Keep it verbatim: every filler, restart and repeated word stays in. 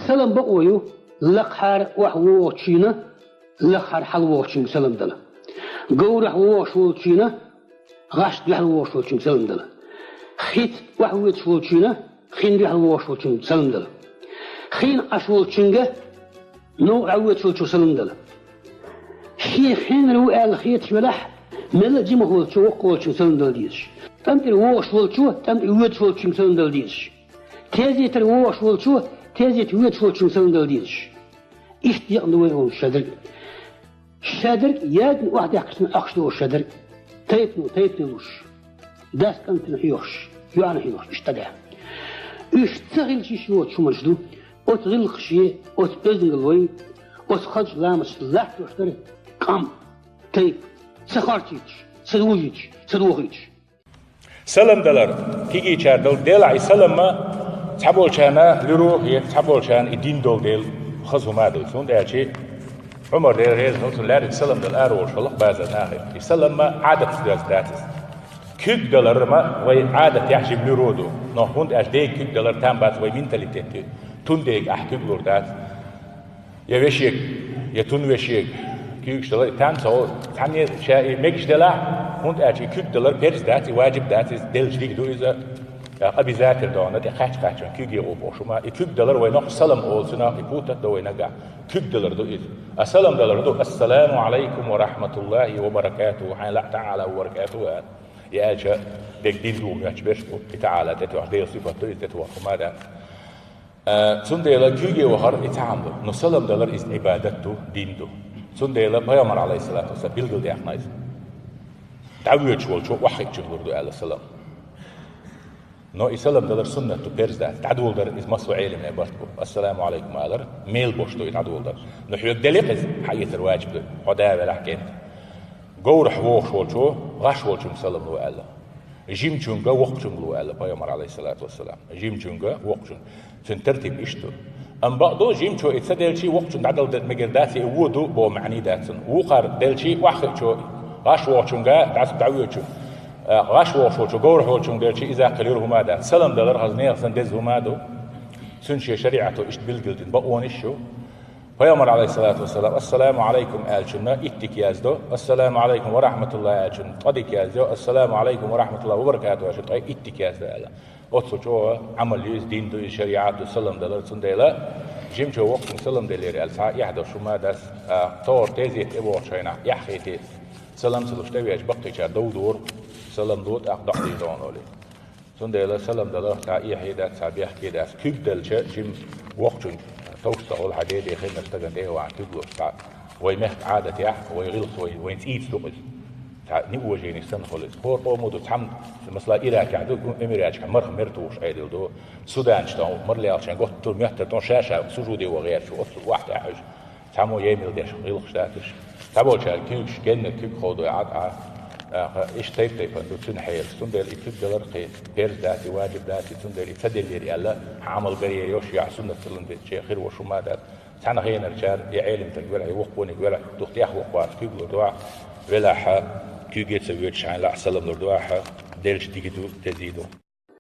Салам бакъо ю лакхахьара охьавогӀучунна, лахахьара хьалвогӀучунга салам дала. Говрахь вогӀуш волчунна, гӀаш дуьхьал вогӀуш волчунга салам дала. Хица охьавоьдуш волчунна, хин дуьхьал вогӀуш волчунга салам дала. Хин Ӏаш волчунга, новкъа Ӏавоьдуш волчунга салам дала. Шен хенара ву аьлла хеташ велахь, мелла а жимах волчо, воккха волчунга салам дала дезаш. ТӀам тӀера вогӀуш волчо, тӀам тӀера воьдуш волчунга салам дала дезаш. Тезетара вогӀуш волчо, тезета воьдуш волчунга салам дала дезаш. Иштта декъна ду вай олуш шадерг. Шадерг ядна охьадехкаршна Ӏохкуш долуш шадерг. Тайпано, тайпане луш. Дас кӀантана хьоьхуш, йоӀана хьоьхуш, иштта да. Уьш ца хилча йиш йоцуш хӀуманаш ду. Оцу гӀиллакхаше, оцу оьздангалла вайн, оцу хазачу ламасташца латтош дара къам, тайпа, ца харцуьйтуш, ца вужуьйтуш, ца дохуьйтуш. Салам далар кегийчара дала делахь, и салам-м цхьаболчарна луьра, я цхьаболчарна и дин долу дела хаза хӀума а ду иза. ХӀунда аьлча Ӏумар, Дела реза хуьлда цунна, лаьрриг салам дала ара волуш хилла базар нахе. И салам-м Ӏадатца доьзна дац иза. Куьг далар-м вай Ӏадатехь жима луьра ду, но хӀунда аьлча дега куьг далар там бац вай менталитет ю. Тун дега ахь куьг лур дац. Я вешега, я тун вешега куьйгаш далар, и там ца гӀо, цхьанне ша и мегаш делахь, хӀунда аьлча и куьг далар перз дац, и ваджиб дац, иза делча дика ду иза, а, обязательно догӀна, тӀе кхаьчча-кхаьчча куьг екъу бохуш хӀума. И куьг далар вай нохчо салам олу цунах, и путать до вай нагахь. Куьг далар ду иза. А салам далар ду: «Ассаламу Ӏалайкум ва рахьматуллахӀи ва баракатухӀу, хьайна лаьа таӀала ва баракатухӀу», аьлла. И аьлча, дерг дин ду моьттуш берш бу, и таӀала тӀетоьхна, Делан сифат ду иза, тӀетоьхна хӀума дац. Э, цундела куьйге вахар и цхьа хӀума ду, но салам далар иза Ӏибадат ду, дин ду. Цундела Пайхамар, Ӏалайхиссалату вассалам, билгалдаьккхина иза. ДӀавоьдуш волчо охьахиъчунга лур ду аьлла салам. Но и салам далар суннат ду, перз дац. ДӀадоладар иза массо а Ӏеламнехан барт бу. «Ассаламу Ӏалайкум» алар мел бош ду и дӀадоладар. Но хьоьга делахь иза, хьаэцар ваджиб ду, хьо да велахь кӀентан. Говрахь вогӀуш волчо гӀаш волчунга салам ло аьлла. Жимачунга, воккхачунга ло аьлла Пайхамар, Ӏалайхиссалату вассалам. Жимачунга, воккхачунга. Цуьнан тартиб иштта ду. Амма бакъду, жимачо и ца делчий, воккхачунна дӀадала мегар дац, и вон ду боху маьӀна дац цуьнан. Вукхара делчий, охьахиъчо гӀаш вогӀучунга, дӀа-, дӀавоьдучу, а, гӀаш вогӀуш волчо говрахь волчунга делчий, иза кхин луьра хӀума дац. Салам далар хаза нехан санна деза хӀума ду. Цуьнан шен шариӀато иштта билгалдина бакъонаш ю. Пайхамар, Ӏалайхиссалату вассалам, «Ассаламу Ӏалайкум» аьллачунна итт дика яздо, «Ассаламу Ӏалайкум ва рахьматуллахӀ» аьллачунна ткъа дика яздо, «Ассаламу Ӏалайкум ва рахьматуллахӀи ва баракатухӀ» аьллачунна ткъе итт дика яздо аьлла. Оццул чӀогӀа Ӏамал ю иза, дин ду иза, шариӀат ду салам далар, цундела жимачо воккхачунга салам делира аьлла, цхьа а эхь долуш хӀума дац, а, товр тезета тӀе вогӀучу хенахь эхь хетий, салам ца луш тӀевеача баккхийчара дов дора, салам ло, тӀаккха доӀа дийр ду олий. Цундела салам далар цхьа эхь а дац, цхьа бехк а дац. Куьг делча, жима воккхачунга товш ца хуьлу, хьан ден-ден хеннара стагана тӀе а вахана куьг луш цхьа. Вай мехкан Ӏадатехь, вай гӀиллакх, вай, вайн цӀийца ду-кх иза. Цхьа неуважение санна хуьлу иза. ХӀора къомо ду, цхьамма, масала, Иракехь ду, Эмираташкахь марха мер тухуш Ӏедал ду. Суданчу тӀе, марлехча, готтур моьттар тӀе ша-ша сужуде ваха гӀерташ ву, оццул охьатаьӀаш. Цхьаммо емал деш гӀиллакхаш дац уьш. Цхьаболчара куьйгаш геннара куьг ховдой Ӏад Ӏа. ТӀаккха иштта тайп-тайпана ду цуьнан хьелаш. Цундела и куьг далар кхин перз дац, и ваджиб дац, и цундела и ца деллера аьлла, хьан Ӏамал гар яр йо шу, я суннат салам дече хир волуш хӀума дац. Цхьана хенарчара, я Ӏелим стаг велахь, я воккханиг велахь, дукха тӀех воккхавац куьг лур ду ахь, велахь, куьйге ца воьдуш хьайна лаахь салам лур ду ахь, делча дика ду, дезий ду.